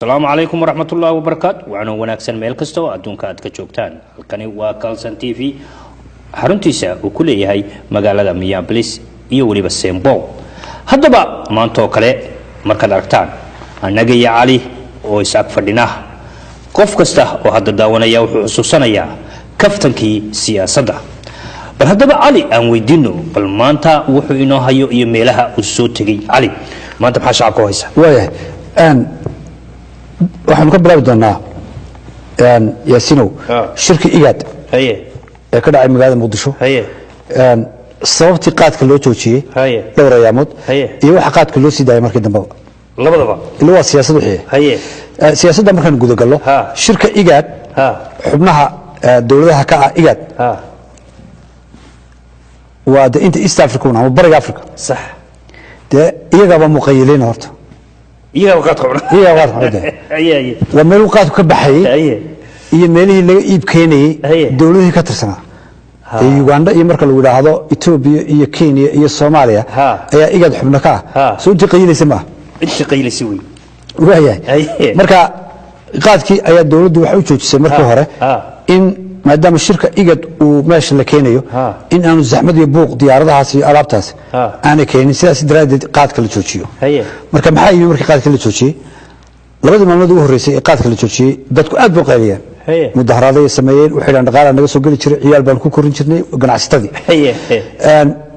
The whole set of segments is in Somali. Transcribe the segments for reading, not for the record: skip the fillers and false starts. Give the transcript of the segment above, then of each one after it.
Asalaamu calaykum waraxmatullaahi wabarakaatu. Wacno wanaagsan meel kasta oo adduunka aad ka joogtaan. Halkani waa Calson TV, xaruntiisa uu ku leeyahay magaalada Minneapolis iyo weliba St. Paul. Haddaba maanta oo kale markaad aragtaan annaga iyo Cali oo is ag fadhina, qof kasta oo hadda daawanaya wuxuu xusuusanayaa kaftankii siyaasadda. Bal haddaba Cali aan weydiino bal maanta wuxuu inoo hayo iyo meelaha uu soo tegey. Cali, maanta maxaa shacabka u haysa? Waayahay, waxaanu ka bilaabi doonaa, Yaasinow, shirki IGAD ee ka dhacay magaalada Muqdisho, sababtii qaadka loo joojiyey dhowr ayaamood iyo waxa qaadka loo sii daayay markii dambeba. Labadaba. Ila waa siyaasad wixii. Siyaasadda markaan gudagallo, shirka IGAD, xubnaha dowladaha ka ah IGAD waa de inta East Africa un ama Bariga Africa. Dee iyagaba muqayiliin horta. Iyagaa qaadka cuna. Iyagaba qaadka cuna dee. Haye haye Waa meeluu qaadku ka baxayey iyo meelihii laga iib keenayey dowladihii ka tirsanaa ee Uganda iyo marka lagu yidhaahdo Etoobiya iyo Kenya iyo Soomaaliya ayaa IGAD xubno ka ah. Soo intii qayilaysa maaha? Intii qaylaysa wey. Waayahay. Marka qaadkii ayaa dowladdu waxay u joojisay markii hore in maadaama shirka IGAD uu meesha la keenayo in aanu zaxmad iyo buuq diyaaradahaas iyo alaabtaas aanay keenin, sidaas daraaddeed qaadka la joojiyo. Marka maxaa yimi markii qaadka la joojiyey? Labadii maalmood ugu horreysay ee qaadka la joojiyey dadku aad buu qayliyeen, mudaharaaday sameeyeen, waxay dhahan dhaqaalaa naga soo geli jiray, ciyaal baan ku korin jirnay, ganacsatadii.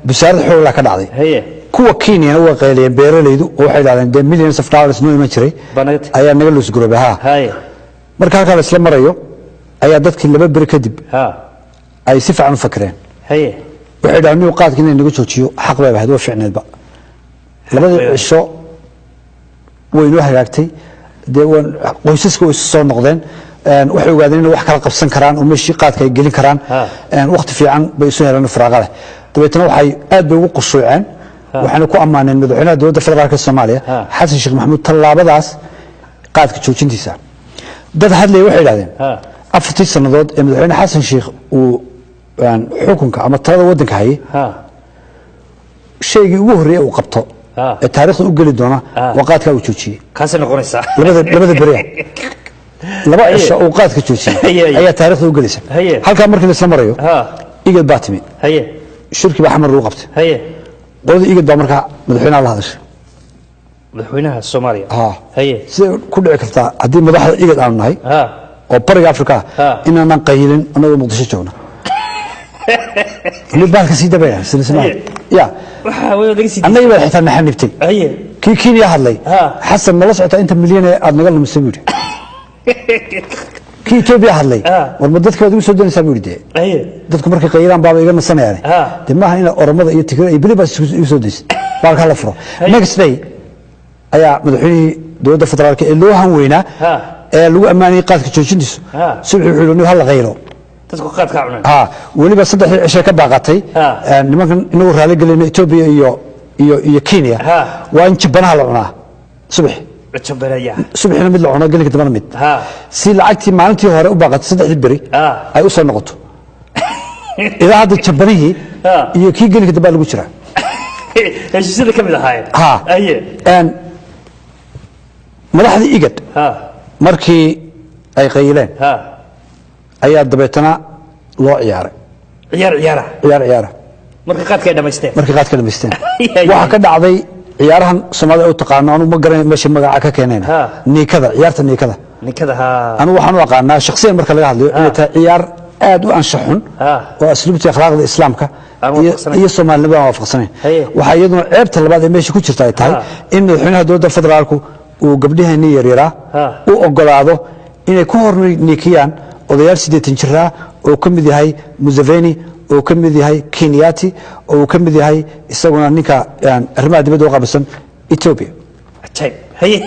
Busaarad xooglaa ka dhacday. Kuwa Kenyana waa qayliyeen beeralaydu oo waxay dhahdeen dee millions of dollars noo iman jiray Baa naga tag- ayaa naga luusgaroobay ha. Marka halkaa la isla marayo ayaa dadkii 2 beri kadib ay si fiican u fakireen. Waxay dhahdeen niyu qaadka inay naga joojiyo xaq bay ahayd, waa fiicneedba. Labadii cisho way inoo hagaagtay dee, qoysaska way isu soo noqdeen, waxay ogaadeen inay wax kala qabsan karaan oo meeshii qaadka ay gelin karaan. Waqti fiican bay isu heleen firaaqa leh. Dabeetana waxay aad bay ugu qushuuceen, waxayna ku ammaaneen madaxweynaha dowladda federaalka Soomaaliya, Xasan Sheekh Maxamuud, tallaabadaas qaadka joojintiisa. Dad hadlaya waxay idhahdeen 4tii sannadood ee madaxweyne Xasan Sheekh uu xukunka ama talada waddanka hayay, shaygii ugu horreeyay uu qabto ee taariikhda u geli doona waa qaadkaa uu joojiyey. Kaasay noqonaysaa. Labada beriya, 2 cisho uu qaadka joojiyey Haye, haye. ayaa taariikhda u gelaysa. Halkaa markii la isla marayo, IGAD baa timi. Shirkii baa Xamar lagu qabtay. Qoladii IGAD baa markaa madaxweynaha la hadashay. Madaxweynaha Soomaaliya? Ha. Siday ku dhici kartaa haddii madaxda IGAD aanu nahay oo Bariga Afrika ah inaanan qayilin annagoo Muqdisho joogna? Mid baalka sii dabaya silsilada ya. Waxa way laga sii Annagii baa xitaa naxanibtay. Kii Kenya hadlay, "Xasan, nala socotaa inta milyan ee aad naga lumisay?" buu yidhi. Kii Etoobiya hadlay, "War ma dadka waad igu soo doonaysaa?" buu yidhi dee. "Dadku markay qaylaan baaba iga nasanayaan. Dee maaha ina Oromada iyo Tigray iyo beli baad igu soo daysid, baalka hala furo." Next day ayaa madaxweynihii dowladda federaalka ee loo han weynaa ee lagu ammaanayay qaadka joojintiisu subaxii wuxuu yidhi hala qaylo. Dadku qaadka cunaan. Ha, weliba saddexdii cishe ka baaqatay nimankan inagu raali gelayno Etoobiya iyo Kenya waa in jabanaha la cunaa subax. Jabanaya. Subaxina mid la cuno, gelinka dambana mid, si lacagtii maalintii hore u baaqatay saddexdii beri ay u soo noqoto. Ilaa hadda jabanihii iyo kii gelinka dambaa lagu jiraa. Heshiisyada ka mid ahaayeen. Ha. Madaxdii IGAD markii ay qayileen ayaa dabeetana loo ciyaaray. Ciyaar ciyaara. Ciyaar ciyaara. Marka qaadka ay dhamaysteen. Markii qaadka dhamaysteen waxaa ka dhacday ciyaarahan Soomaalida u taqaano, anu ma garanay meesha magaca ka keeneen, niikada, ciyaarta niikada. Ninkada ha. Anu waxaan u aqaanaa shakhsiyan marka laga hadlayo inay tahay ciyaar aad u anshax xun oo asluubta akhlaaqda Islaamka Aan waafaqsanayn. iyo Soomaalinimada aan waafaqsanayn. Waxaa iyaduna ceebta labaad ee meesha ku jirta ay tahay in madaxweynaha dowladda federaalku uu gabdhaheenii yaryaraa u ogolaado inay ku hor niikiyaan odayaal 80 jiraa oo ka mid yahay Museveni, oo ka mid yahay Kenyatta, oo uu ka mid yahay isaguna ninka arrimaha dibadda u qaabilsan Ethiopia. Ajaib, haye.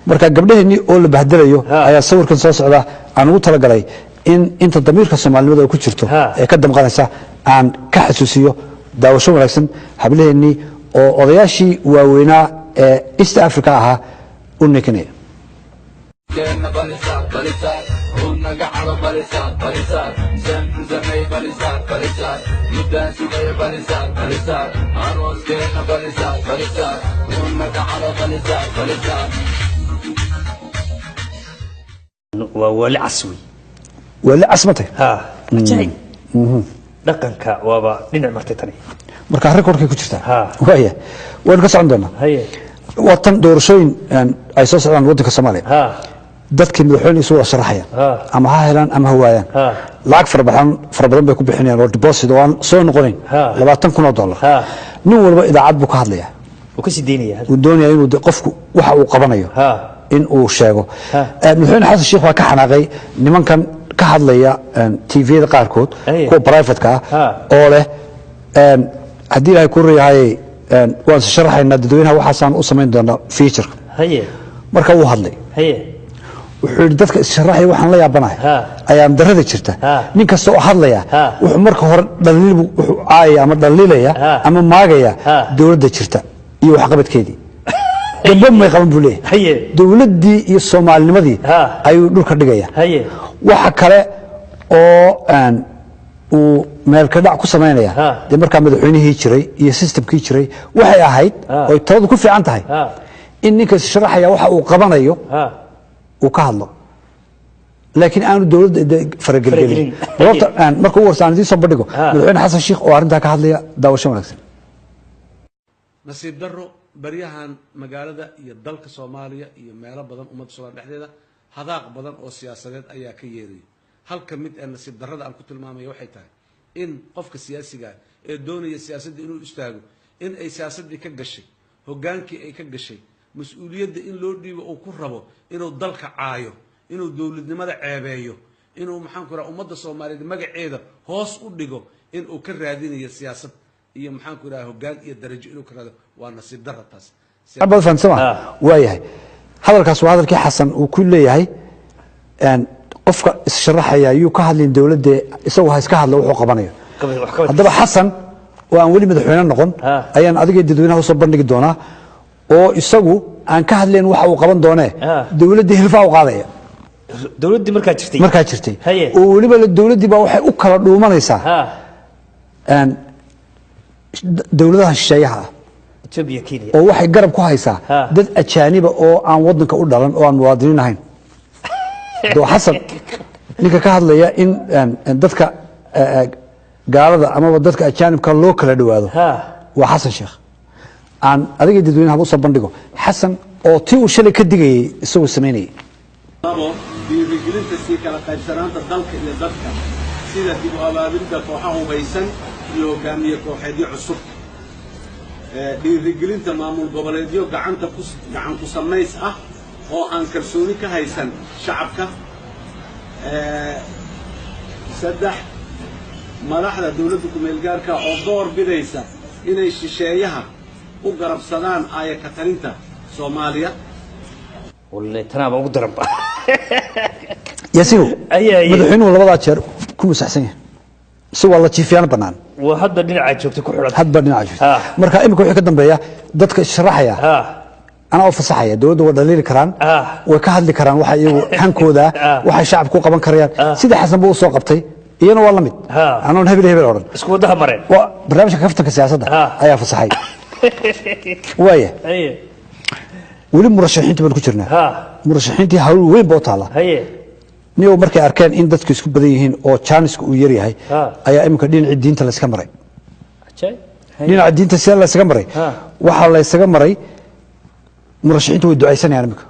Marka gabdhaheenii oo la bahdelayo ayaa sawirkan soo socda aan ugu talagalay in inta damiirka Soomaalinimada ay ku jirto ee ka damqanaysa aan ka xasuusiyo. Daawasho wanaagsan. Hablaheenii oo odayaashii waaweynaa ee East Africa ahaa u nikinaya. Keena balisaar balisaar unaga caro balisaar balisaar zamzamay balisaar balisaar muddaan sugaya balisaar balisaar arooskeena balisaar balisaar unaga caro balisaar balisaar. Waa wali caswi. Wali casmatay. Ha, ajaayib. Dhaqanka waaba dhinac martay tani. Marka rekoorkay ku jirtaa. Ha. Waaya, waynu ka socon doonaa. Haye. Waa tan doorashooyin ay soo socdaan waddanka Soomaaliya. Ha. Dadkii madaxweyne isu wada sharaxayaan. Ha. Ama ha helaan ama ha waayaan. Ha. Lacag fara badan bay ku bixinayaan oo deposit oo aan soo noqonayn. Ha. $20,000. Ha. Nin walba idaacad buu ka hadlayaa. Wuu ka sii deynayaa. Uu doonayaa inuu qofku waxa uu qabanayo. Ha. In uu sheego. Ha. Madaxweyne Xasan Sheikh waa ka xanaaqay nimankan ka hadlaya TV-da qaarkood, Aye. kuwa private-ka ah, Ha. oo leh haddii Ilaahay ku reeyahay waan is sharaxaynaa dadweynaha, waxaasaan u samayn doonaa future. Haye. Marka wuu hadlay. Haye. Wuxuu yidhi dadka is sharaxaya waxaan la yaabanahay Ha. ayaan darada jirta. Ha. Nin kasta oo hadlaya Ha. wuxuu marka hore dhaliil wuxuu caayaya ama dhaliilaya Ha. ama maagaya Ha. dowladda jirta iyo waxqabadkeedii. Dambe may qaban buu leeyahay. Haye. Dowladdii iyo Soomaalinimadii Ha. ayuu dhulka dhigaya. Haye. Waxa kale oo uu meel ka dhac ku samaynaya Ha. dee markaa madaxweynihii jiray iyo systemkii jiray waxay ahayd Ha. oy taladu ku fiican tahay Ha. in ninka is sharaxaya waxa uu qabanayo Ha. uu ka hadlo, laakiin aanu dowladda faragelgelin. Faragelin. Horta marka ugu horreysa aan idiin soo bandhigo Ha. madaxweyne Xasan Sheikh oo arrintaa ka hadlaya. Daawasho wanaagsan. Nasiib darro, baryahan magaalada iyo dalka Soomaaliya iyo meelo badan ummadda Soomaaliya dhexdeeda hadaaq badan oo siyaasadeed ayaa ka yeeraya. Halka mid ee nasiib darrada aan ku tilmaamaya waxay tahay in qofka siyaasiga ah ee doonaya siyaasadda inuu istaago in ay siyaasaddii ka gashay, hoggaankii ay ka gashay, mas-uuliyadda in loo dhiibo uu ku rabo inuu dalka caayo, inuu dowladnimada ceebeeyo, inuu maxaan ku raha ummadda Soomaaliyeed magaceeda hoos u dhigo, in uu ka raadinayo siyaasad iyo maxaan ku raha hoggaan iyo darajo inuu ka raado. Waa nasiib darra taas. Baad fahamsama? Ha. Waayahay, hadalkaas waa hadalkii Xasan uu ku leeyahay qofka is sharaxaya yuu ka hadlin dowladda, isagu ha iska hadlo wuxuu qabanayo. Wax qabad. Haddaba Xasan oo aan weli madaxweyne noqon Ha. ayaan adiga dadweynaha usoo bandhigi doonaa oo isagu aan ka hadlayn waxa uu qaban doonee Ha. dowladdii hilfaa u qaadaya. Dowladdii markaa jirtay. Markaa jirtay. Haye. Oo weliba dowladdii baa waxay u kala dhuumanaysaa Ha. Dowladaha shisheeyaha ah Ethiopia, Kenya. oo waxay garab ku haysaa Ha. dad ajaaniba oo aan wadanka u dhalan oo aan muwaadiniin ahayn. Doo Xasan ninka ka hadlaya in dadka gaalada amaba dadka ajaanibka loo kala dhawaado Ha. waa Xasan Sheekh. Aan adiga dadweynaha usoo bandhigo Xasan oo tii uu shalay ka digayay isagoo samaynayay. Labo, dhiirigelinta sii kala qaybsanaanta dalka iyo dadka, sida dib u abaabulidda kooxo hubaysan iyo hogaamiye kooxeedyo cusub. Dhiirigelinta maamul goboleedyo gacanta ku gacan ku samays ah oo aan kalsooni ka haysan shacabka. Saddex, madaxda dowladda ku-meelgaarka oo door bidaysa inay shisheeyaha u garabsadaan aaya ka talinta Soomaaliya. Wallahi tanaaba ugu daranba. Yaasiinow, Aye, aye. madaxweynuhu labadaa jeer ku musaxsan yahay si waa la jiifiyaan bannaan. Waa hadda dhinacaa joogta ku xidhan. Hadba dhinaca jirta. Ha. Marka imika wixii ka dambeeya dadka issharaxaya Ha. anaa u fasaxaya. Dowladda waa dhaliili karaan, Ah. way ka hadli karaan waxa iyagu hankooda, Ah. waxay shacabku u qaban karayaan, sida Xasan buu usoo qabtay, iyana waa la mid. Ah. Anoon hebel hebel odhan. Isku wadaha mareen. Waa barnaamijka kaftanka siyaasadda Ah. ayaa fasaxay. Waaya, Haye. weli murashaxiinta baan ku jirnaa. Ha. Murashaxiintii hawl weyn baa u taalla. Haye. Niyow, markay arkeen in dadku isku badan yihiin oo jaaniska uu yar yahay Ah. ayaa iminka dhinacii diinta layska maray. Ajaayib. Haye. Dhinaca diinta sida laysaga maray? Ha. Waxaa laysaga maray murashaxiintu way ducaysanayaan iminka.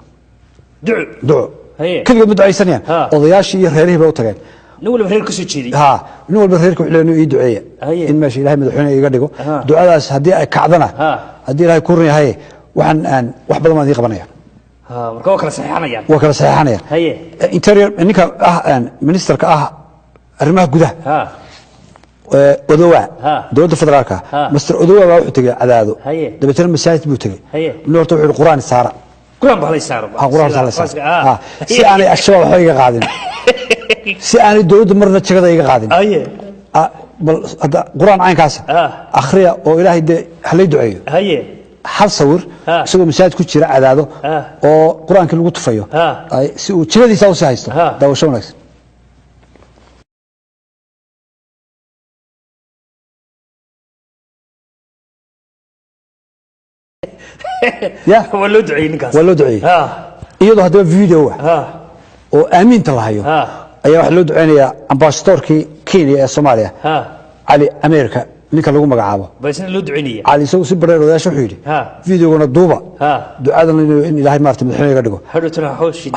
Duco. Duco. Haye. Keligood ma ducaysanayaan, Ha. odayaashii iyo reerihii bay u tageen. Nin waliba reer ka soo jeeday. Ha, nin walba reerka wuxuu leeyahay ii duceeya Haye. in meesha Ilaahay madaxweyne iga dhigo. Ha. Ducadaas haddii ay kacdana, Ha. haddii Ilaahay ku run yahay, waxaan aan wax badan baan idiin qabanaya. Ha, marka waa kala saxeexanayaan. Waa kala saxeexanaya. Haye. Interior ninka ah, ministerka ah arrimaha gudaha, Ha. Odowa, Ha. dowladda federaalka, Ha. Master Odowa baa wuxuu tegey Cadaado. Haye. Dabeetana masaajid buu tegey. Haye. Nin horta wuxuu yihi quraan saara. Quraan baa la saaro. Ha, quraan saara, saara. Ha. Ha, si aanay Al-Shabaab waxba iga qaadin, si aanay dowladda marna jagada iga qaadin. Haye. Ah, bal hadda quraan caynkaas Ah. akhriya oo Ilaahay dee halay duceeyo. Haye. Hal sawir Ah. isagoo masaajid ku jira Cadaado Ah. oo qur-aankii lagu tufayo Ah. si uu jagadiisa usii haysto. Ah. Daawasho wanaagsan. Ya. Waa loo duceeyey ninkaas. Waa loo duceeyey. Ha. Iyadoo haddaba video ah Ha. oo aamiinta la hayo ayaa waxaa loo duceynayaa ambasadorkii Kenya ee Soomaaliya Cali America ninka lagu magacaabo baa loo duceynaya. Cali isagu si bareer odayaasha wuxuu yidhi videogana duuba ducadan in Ilaahay maarta madaxweyne iga dhigo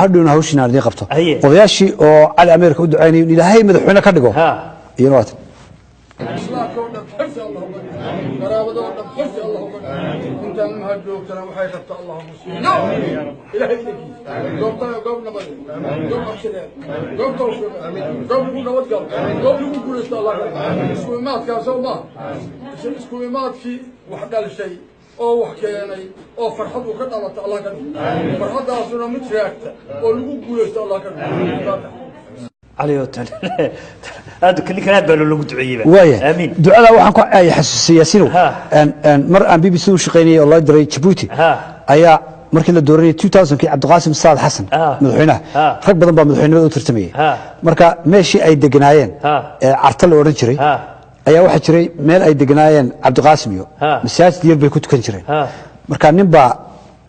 hadhowna hawshin aan idiin qabto. Odayaashii oo Cali America u duceynaya in Ilaahay madaxweyne ka dhigo iyana waatan iskuimaadkii wax dhalishay oo wax keenay oo farxad uu ka dhalato Allah ka dhigo, farxadaasuna mid raagta oo lagu guulaysto Allah ka dhigo. Cali oo tan aad ninkan aad baa loogu duceeyey. Waaya ducada waxaan ku ay xasuusiyay Yaasiinow mar aan BBC u shaqeynayay oo loo diray Djibouti ayaa markii la dooranayay 2000kii Cabdiqaasim Saad Xasan madaxweynaha rag badan baa madaxweynimada u tartamayay. Marka meeshii ay deganaayeen ee carta la oran jiray ayaa waxaa jiray meel ay deganaayeen Cabdiqaasim iyo masaajid yar bay ku tukan jireen. Marka nin baa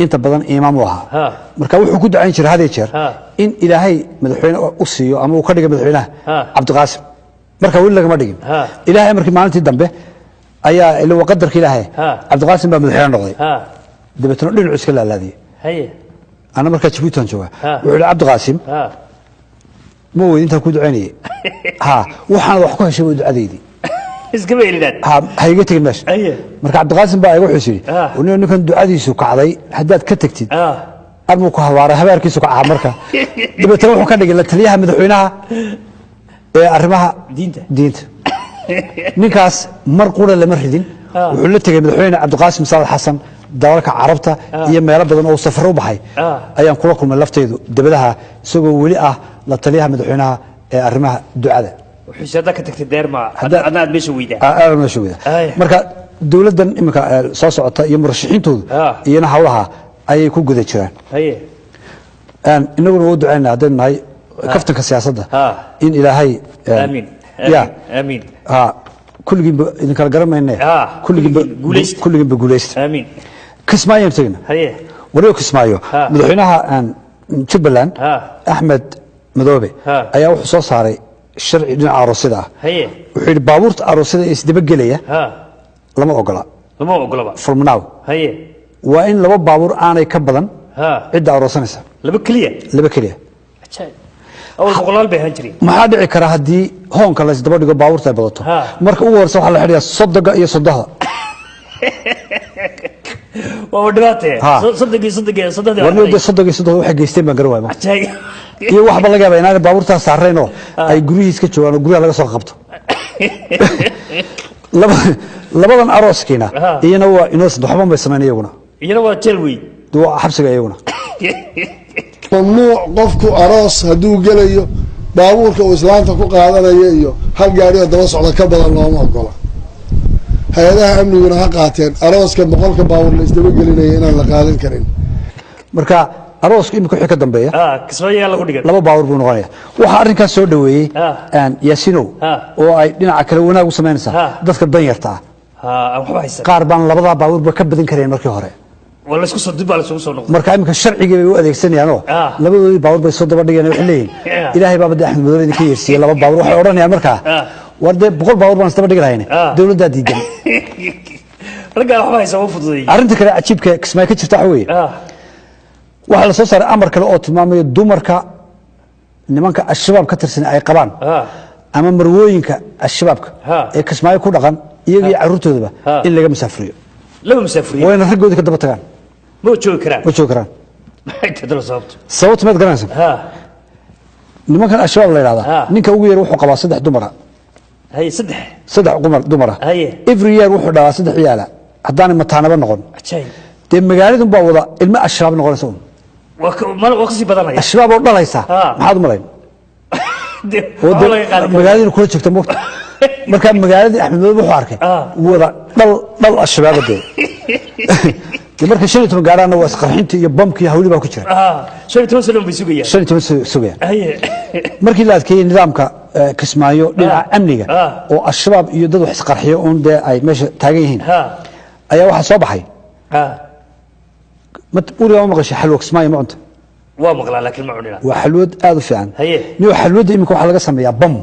inta badan imaam u ahaa, marka wuxuu ku ducayn jiray had iyo jeer in Ilaahay madaxweyne u siiyo ama uu ka dhigo madaxweynaha Cabdiqaasim. Marka weli lagama dhigin. Ilaahay markii maalintii dambe ayaa ila qadarka Ilaahay Cabdiqaasim baa madaxweyne noqday. Dabeetana dhinacu iska laalaadiyay. Ana markaa Djibouti aan joogaa wuxuu yidhi Cabdiqaasim ma weydin intaan ku ducaynayay waxaan wax ku heshay waa ducadeydii iskama elinaad ha iga tegin meesha. Marka Cabdiqaasim baa iga wuxuu yidhi ninkan ducadiisu kacday haddaad ka tagtid armuu ku habaaray habaarkiisu kacaa. Marka dabeetana wuxuu ka dhigay la taliyaha madaxweynaha ee arrimaha diinta. Ninkaas mar qura lama ridin. Wuxuu la tegay madaxweyne Cabdiqaasim Saad Xasan dalalka Carabta iyo meelo badan oo safar u baxay ayaan kula kulmay laftaydu dabadaha isagoo weli ah la taliyaha madaxweynaha ee arrimaha ducada. Wuxuu ka tagtay deerma adna meesha weydaa. Aad meesha weydaa. Marka dawladdan imika soo socota iyo murashaxiintoodu iyana hawlaha ayay ku guda jiraan. Inaguna u ducaynaa haddaynu nahay kaftanka siyaasadda in Ilaahay aamiin aamiin kulligiinba idin kala garamayne kulligiinba guulaysta. Aamiin. Kismaayo tegna waliba Kismaayo madaxweynaha Jubbaland Axmed Madoobe ayaa wuxuu soo saaray sharci dhinaca aroosyada ah. Wuxuu yidhi baabuurta aroosyada ee isdaba gelaya lama ogola. Lama ogolaba. From now. Waa in laba baabuur aanay ka badan cidda aroosanaysa. Laba keliya. Laba keliya. Awal boqolaal bay ahaan jireen. Maxaa dhici kara haddii hoonka la isdaba dhigo baabuurta ay badato? Marka ugu horreysa waxaa la xidhayaa 30 iyo 30. Waa dhibaatee. 30 iyo 30 warnida 30 iyo 30 waxay geysteen baan garan waayay. Iyo waxba laga yaabaa inaanay baabuurtaa saareen oo ay guryihiis ka joogaan oo guryaha laga soo qabto. Labadan arooskiina iyana waa innocent, waxba may samayn iyaguna. Iyana waa jeel weyn. Waa xabsiga iyaguna. Mamnuuc qofku aroos hadduu gelayo baabuurka uu islaanta ku qaadanayo iyo hal gaari oo daba socda ka badan looma ogola. Hay-adaha amniguna ha qaateen arooska 100 baabuur la isdaba gelinaya inaan la qaadan karin. Marka arooska imika wixii ka dambeeya Kismaayo lagu dhigan laba baabuur buu noqonaya. Waxa arrinkaas soo dhaweeyey Yaasiinow oo ay dhinaca kale wanaag u samaynaysaa dadka danyarta ah. Qaar baan labadaa baabuurba ka badan kareen markii hore. Wala isku soo dib baa la soo noqday. Marka imika sharcigii bay u adeegsanayaan oo labadoodii baabuur bay soo daba dhigeen waxay leeyihiin Ilaahay baa badda Axmed Madoobe idinka yeersiiyey laba baabuur. Waxay odhanayaan markaa war dee 100 baabuur baan isdaba dhigi lahayne dawladdaa diidan. Raggaa waxba haysa u fududeeyey. Arrinta kale cajiibka Kismaayo ka jirta waxa weeye waxaa la soo saaray amar kale oo tilmaamaya dumarka nimanka Al-Shabaab ka tirsan ay qabaan ama marwooyinka Al-Shabaabka ee Kismaayo ku dhaqan iyaga iyo carruurtoodaba in laga masaafuriyo. Laba masaafuriyo. Waa in raggoodii ka daba tagaan. Ma joogi karaan. Ma joogi karaan. Maxay tahay sababtu? Sababtu maad garanaysaa? Nimankan Al-Shabaab la yiraahdaa ninka ugu yar wuxuu qabaa 3 dumar ah. Saddex. 3 dumar ah. Every year wuxuu dhalaa 3 ciyaal ah haddaanay mataanaba noqon. Dee magaaladun baa wada ilmo Al-Shabaab noqonaysa un. Waa kasii badanaya. Al-Shabaab oo dhalaysa maxaad u malayn? Magaaladii kula joogta moogta. Marka magaaladii Axmed Madoobe wuxuu arkay wada dhal Al-Shabaab dee. Marka 15 gaarana waa isqarxinta iyo bamkii hawli baa ku jira. 15 sano bay sugayaan. 15 sugayaan. Markii la adkeeyay nidaamka Kismaayo dhinaca amniga oo Al-Shabaab iyo dad wax isqarxiyo uun dee ay meesha taagan yihiin ayaa waxa soo baxay. Ma weligaa ma maqashay xalwo Kismaayo ma cunto? Waa maqlaa laakiin ma cunina. Waa xalwad aad u fiican. Haye. Niyo xalwadda iminka waxaa laga sameeyaa bam.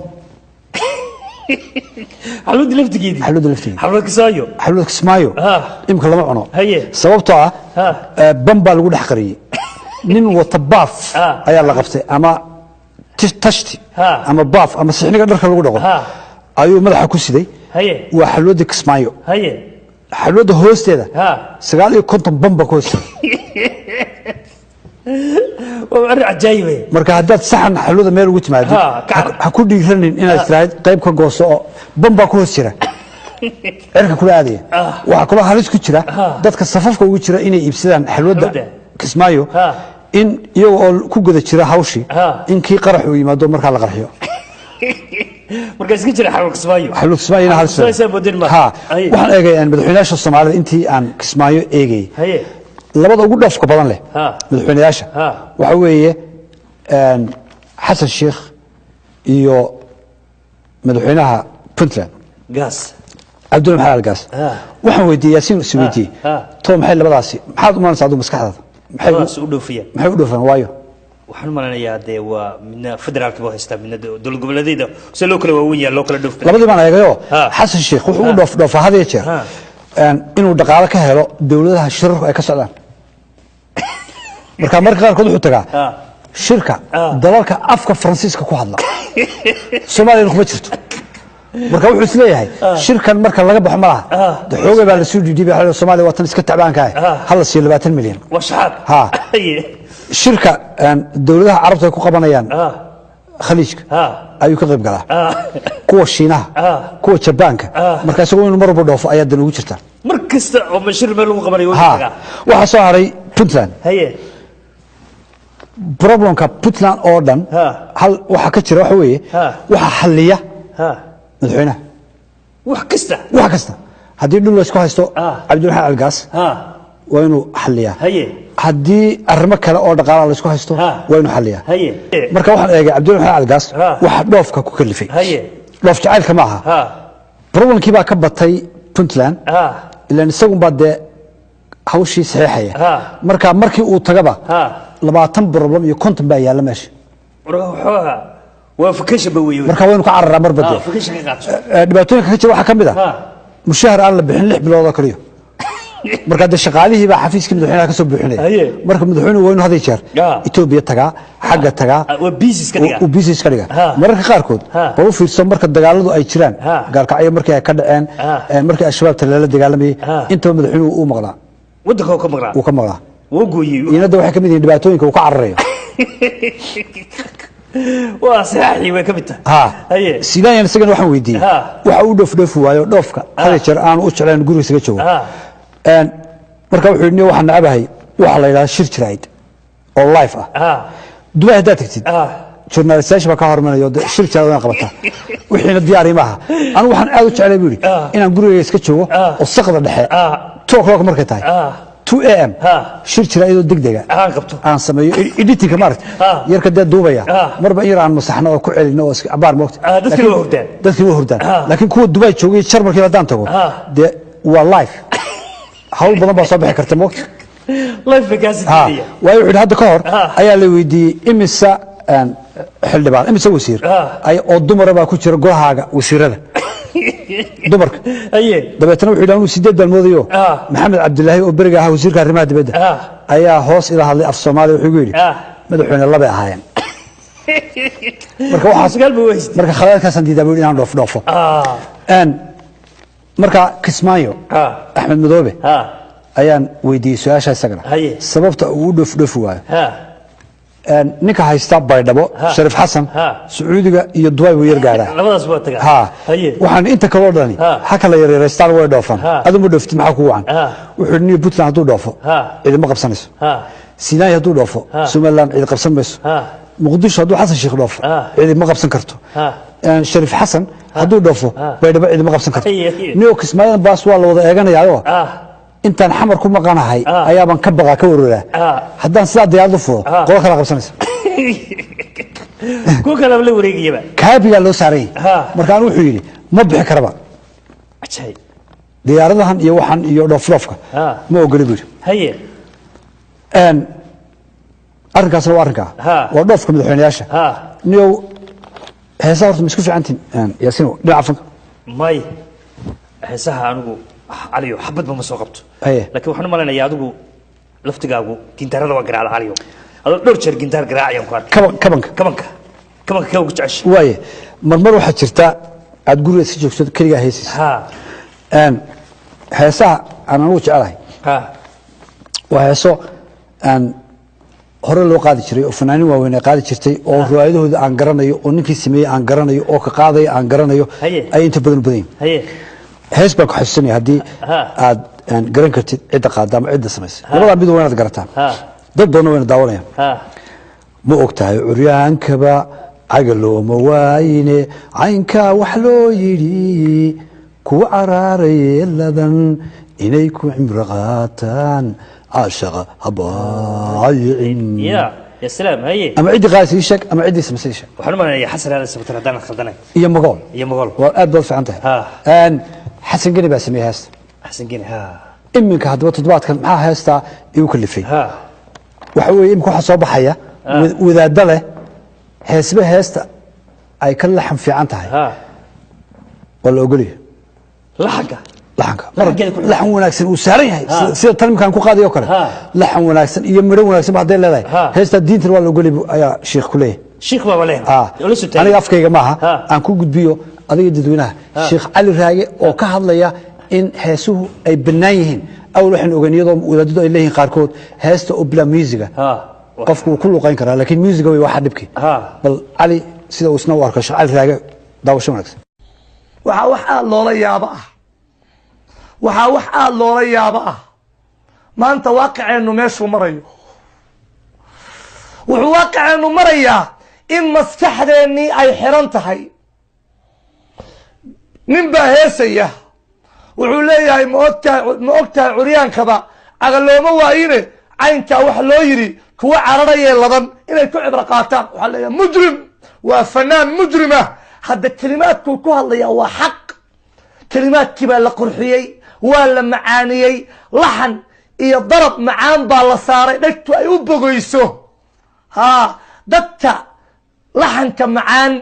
Xalwadda laftigeedii. Xalwadda laftigeedii. Xalwad Kismaayo. Xalwad Kismaayo. Iminka lama cuno. Haye. Sababtoo ah bam baa lagu dhex qariyey. Nin wata baaf ayaa la qabtay ama tashti ama baaf ama sixniga dharka lagu dhaqo ayuu madaxa ku siday. Haye. Waa xalwadda Kismaayo. Haye. Xalwadda hoosteeda 59 bam baa ku hoosteeda. Waa arrin cajaayib eh. Marka haddaad saxan xalwada meel ugu timaadid ha ku dhiiranin inaad tiraahid qayb ka gooso oo bam baa ku hoos jira. Cirka kula aadaya. Waxaa kaloo halis ku jira dadka safafka ugu jira inay iibsadaan xalwadda Kismaayo in iyaga oo ku guda jira hawshii in kii qarax uu yimaado markaa la qarxiyo. Marka iska jira xalwad Kismaayo. Xalwad Kismaayo ina halis. Waxaan eegay madaxweynayaasha Soomaalida intii aan Kismaayo eegay. Labada ugu dhoofka badan leh madaxweynayaasha waxa weeye Xasan Sheikh iyo madaxweynaha Puntland Gaas Cabdulla Maxamed Gaas. Waxaan weydiiyey Yaasiin is weydiiyey to maxay labadaasi maxaad u malanaysaa adigu maskaxdaada maxay u dhoofiyaan? Maxay u dhoofaan waayo? Waxaan malanayaa dee waa midna federaalka buu haystaa midna dowlad goboleedyada si loo kala waaweyn yahay loo kala dhoofin. Labadii baan eegayoo Xasan Sheikh wuxuu u dhoofaa had iyo jeer inuu dhaqaale ka helo dowladaha shirarku ay ka socdaan. Marka marka qaarkood wuxuu tagaa shirka dalalka afka Faransiiska ku hadla. Soomaaliya kuma jirto. Marka wuxuu isleeyahay shirkan marka laga baxo malaha xoogay baa la soo dhiibay waxa Soomaaliya waa tan iska tacbaanka ah hal la siiyo 20 milyan. Waa shaxaad. Shirka dowladaha Carabta ay ku qabanayaan Khaliijka ayuu ka qayb galaa. Kuwa Shiinaha kuwa Jabaanka marka isagoo inuu mar walba dhoofo ayaa dan ugu jirta. Mar kasta oo mashir meel lagu qabanayo wuu tagaa. Waxa soo haray Puntland. Haye. Problemka Puntland oo dhan hal waxa ka jira waxa weeye waxa xalliya madaxweynaha wax kasta wax kasta haddii dhul la isku haysto Cabdullah Maxamed Gaas waa inuu xalliyaa. Haye. Haddii arrimo kale oo dhaqaalaha la isku haysto waa inuu xalliyaa. Haye. Marka waxaan eegay Cabdullah Maxamed Gaas waxa dhoofka ku kalifay. Haye. Dhoof jacaylka ma aha. Problemkii baa ka batay Puntland. Ilaan isagu baa dee hawshii saxiixaya. Marka markii uu tagaba 20 problem iyo 50 baa yaala meesha. Waa fakasha ba weeye. Marka waa inuu ka cararaa mar baddo. Fakasha ka qaato. Dhibaatooyinka ka jira waxa kamid ah mushahar aan la bixin 6 bilood oo kaliya. Marka dee shaqaalihii baa xafiiska madaxweynaha ka soo buuxinaya. Marka madaxweynuhu waa inuu had iyo jeer Itoobiya tagaa, xagga tagaa, waa business ka dhigaa. Uu business ka dhigaa. Mararka qaarkood bal u fiirso marka dagaaladu ay jiraan, gaalkacyo markii ay ka dhaceen, markii Al-Shabaab lala dagaalamayay, intaba madaxweynuhu uu maqlaa. Waddanka uu ka maqlaa. Uu ka maqlaa. Wuu gooyey. Inada waxay kamid yihiin dhibaatooyinka uu ka cararayo. Waa saxiix way kamid tahay. Haye. Sidan isagana waxaan weydiiyey. Waxa uu dhoof waayo dhoofka hal jeer aan u jeclayn guriga isaga joogo. Marka wuxuu yidhi waxaan nacabahay waxa la yiraahdo shir jirayd oo live ah. Dubai haddaad tagtid journalistayaasha baa ka hormarayo shir jirayd waan qabataa. Wixiina diyaar ma aha. Anigu waxaan aad u jeclay buu yidhi inaan guriga iska joogo oo saqda dhexe 2 o'clock markay tahay 2 AM shir jirayd oo degdeg ah aan qabto aan sameeyo editing ka maaragtay yarka dee duubaya marba in yar aan masaxno oo ku celino oo iska abaar moogta. Dadkii waa hurdaan. Dadkii waa hurdaan. Laakiin kuwa Dubai joogay Jarmalkii haddaan tago dee waa live. Hawl badan baa soo bixi karta moogta. Live bay kaasi diidaya. Waayo wuxuu hadda ka hor ayaa la weydiiyey imisa xildhibaan imisa wasiir ay oo dumar baa ku jira golahaaga wasiirada. Dumarka. Haye. Dabeetana wuxuu yidhi anuu 8 baan moodayo. Maxamed Cabdilaahi oo beriga ahaa wasiirka arrimaha dibadda ayaa hoos ila hadlay af Soomaali wuxuu igu yidhi madaxweyne labay ahaayeen. Marka waxaa sagaal buu haystay. Marka khalaadkaasaan diidaa buu yidhi inaan dhoofo. Marka Kismaayo Axmed Madoobe ayaan weydiiyey su'aasha isagana sababta uu u dhoofdhoofi waayo. Ninka haysta Baydhabo Shariif Xasan Sacuudiga iyo Dubai buu yar gaaraa. Labadaas waa tagaa. Waxaan inta kale oo dhani ha kala yareeystaan way dhoofaan. Adigu ma dhooftid maxaa ku wacan? Wuxuu yidhi Puntland hadduu dhoofo ciidamo qabsanayso. Sinai hadduu dhoofo Somaliland ciid qabsan mayso. Muqdisho hadduu Xasan Sheikh dhoofo ciidamo qabsan karto. Shariif Xasan hadduu dhoofo Baydhabo ciidamo qabsan karto. Niyo Kismaayo baas waa la wada eeganayaayo. Intaan xamar ku maqanahay ayaaban ka baqa ka wareeraa. Haddaan sidaa diyaarad u fulo qolo kala qabsanaysa. Kuwa kale la wareegayaba. Kaabiga loo saaray. Marka anu wuxuu yidhi ma bixi karaba. Ajaayib. Diyaaradahan iyo waxan iyo dhoofdhoofka ma ogoli buu yidhi. Haye. Arrinkaasna waa arrinkaa, waa dhoofka madaxweynayaasha. Niyow, heesaha horta ma isku fiicantiin, Yaasiin, dhinaca fanka? May, heesaha anigu, Caliyo, xabadba ma soo qabto. Laakiin waxaan u malaynayaa adigu laftigaagu gintaarada waa garaacda, Caliyo. Adoo dhowr jeer gintaar garaacayaan ku arkay. Kabanka. Kabanka kee ugu jecesha? Waaye, marmar waxaa jirta aad guriga iska joogto, keligaa heesaysa. Heesaha aan anigu jecelahay waa heeso aan hore loo qaadi jiray oo fanaaniin waaweyn ay qaadi jirtay, oo riwaayadahooda aan garanayo, oo ninkii sameeyey aan garanayo, oo ka qaadaya aan garanayo, ay inta badan u badan yihiin. Hees baan ku xasuusanaya, haddii aad garan kartid cidda qaada ama cidda samaysay. Labadaa mid waa inaad garataan. Dad badanna wayna daawanayaan. Ma og tahay curyaankaba cagalooma waayine, caynkaa wax loo yidhi kuwa caraaraye ladan inay ku cimro qaataan, caashaqa habaayicin? Ya ya salaam, haye. Ama ciddii qaadaysa ii sheeg, ama ciddii samaysay ii sheeg. Waxaan u malaynayaa Xasan Aadan Samatar, haddaan khaldanay. Iyo Magool. Iyo Magool. Waa aad baad u fiican tahay. Xasan Geni baa sameeyey heesta. Xasan Geni, ha. Iminka haddaba toddobaadkan maxaa heestaa igu kalifay? Waxa weeye, iminka waxaa soo baxaya wadaadda leh heesba heesta ay ka laxan fiican tahay waa la ogolyahay. Laxanka. Laxanka. Laxankeeda Laxan wanaagsan uu saaran yahay, sida tan imkaan ku qaadayo kale. Laxan wanaagsan iyo midho wanaagsan ba hadday leedahay, heestaa diintan waa la ogolyahay ayaa sheikh ku leeyahay. Shiikh baaba leh. Oo la soo taagay. Aniga afkayga maaha. Aan ku gudbiyo adiga dadweynaha Sheekh Cali Raage oo ka hadlaya in heesuhu ay bannaan yihiin. Awal waxaynu ogeyn iyadoo wadaadadu ay leeyihiin qaarkood heesta oo bilaa muusiga qofku wuu ku luqayn karaa, laakiin muusiga way waxa dhibki. Bal Cali sida uu isna u arko, Sheekh Cali Raage, daawasho wanaagsan. Waxaa wax aada loola yaabo ah, waxaa wax aada loola yaabo ah maanta waaqiceennu meeshuu marayo. Wuxuu waaqiceennu marayaa in maskaxdeennii ay xiran tahay. Nin baa heesaya, wuxuu leeyahay: "Ma ogtahay, ma ogtahay curyaankaba cagalooma waayine, caynkaa waxa loo yidhi kuwa cararayee ladan inay ku cibro qaataan." Waxaa leeyahay mujrim, waa fanaan mujrimah. Hadda kelimaadkuu ku hadlayaa waa xaq. Kelimaadkii baa la qurxiyey, waa la macaaniyey, laxan iyo darab macaan baa la saaray, dhegtu ay u bogoyso. Haa, dadka laxanka macaan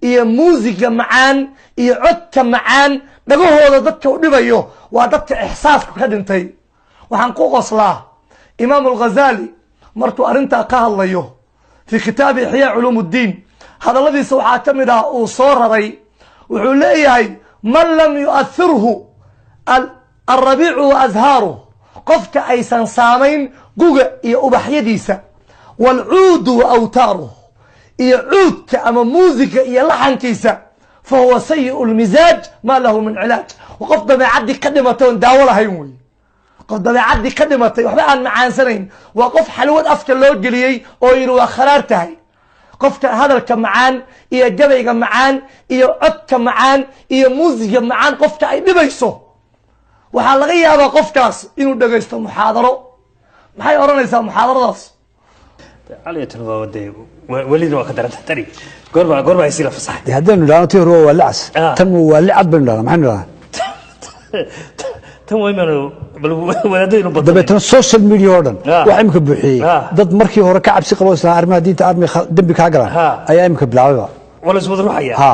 iyo muusiga macaan iyo codka macaan dhagahooda dadka u dhibayo waa dadka ixsaasku ka dhintay. Waxaan ku qoslaa Imaam Alghazali markuu arrintaa ka hadlayo fii kitaabi Ixyaa Culuum Uddiin. Hadalladiisa waxaa ka mid ah uu soo raray, wuxuu leeyahay: "Man lam yu'athirhu alrabiicu wa ashaaruh", qofka aysan saamayn guga iyo ubaxyadiisa, "waalcuudu wa awtaaruh", iyo cuudka ama muusiga iyo laxankiisa, "fa huwa sayi'u lmizaaj maa lahu min cilaaj". Qof dabeecaddii ka dhimatay oon daawo lahayn wey. Qof dabeecaddii ka dhimatay, waxba aan macaansanayn, waa qof xalwad afka loo geliyey oo yidhi waa kharaar tahay. Qofka hadalka macaan iyo gabayga macaan iyo codka macaan iyo muusiga macaan qofka ay dhibayso, waxaa laga yaabaa qofkaas inuu dhegaysto muxaadaro. Maxay odhanaysaa muxaadaradaas? Cali, tan waa dee welina waa ka daranta tani. Goorma ay sila fasaxay? Dee haddaynu idhahno tii hore waa lacas, tan waa licad baynu idhahnaa, maxaynu idhahnaa? Tan waa imaanu bal wadaadadaynu badan. Dabeetana social media oo dhan waxaa imika buuxiyey dad markii hore ka cabsi qabo isla arrimaha diinta armi dembi kaa galaan ayaa imika bilaabayba. Waa la iswada ruxaya. Ha,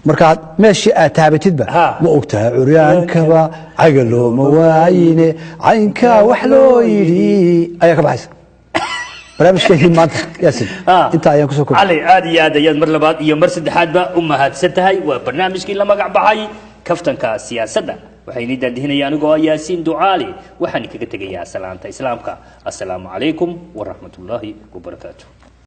marka meeshii aad taabatidba, "Ma ogtahay curyaankaba cagalooma waayine, caynkaa wax loo yidhi" ayaa ka baxaysa. Barnaamijkeedii maanta, Yaasin, intaa ayaan kusoo kobay. Cali, aad iyo aad ayaad mar labaad iyo mar saddexaadba u mahadsan tahay. Waa barnaamijkii la magac baxay Kaftanka Siyaasadda. Waxaa inii daadihinaya anigoo ah Yaasiin Ducaali. Waxaan kaga tegayaa salaanta islaamka: assalaamu calaykum waraxmatullaahi wabarakaatu.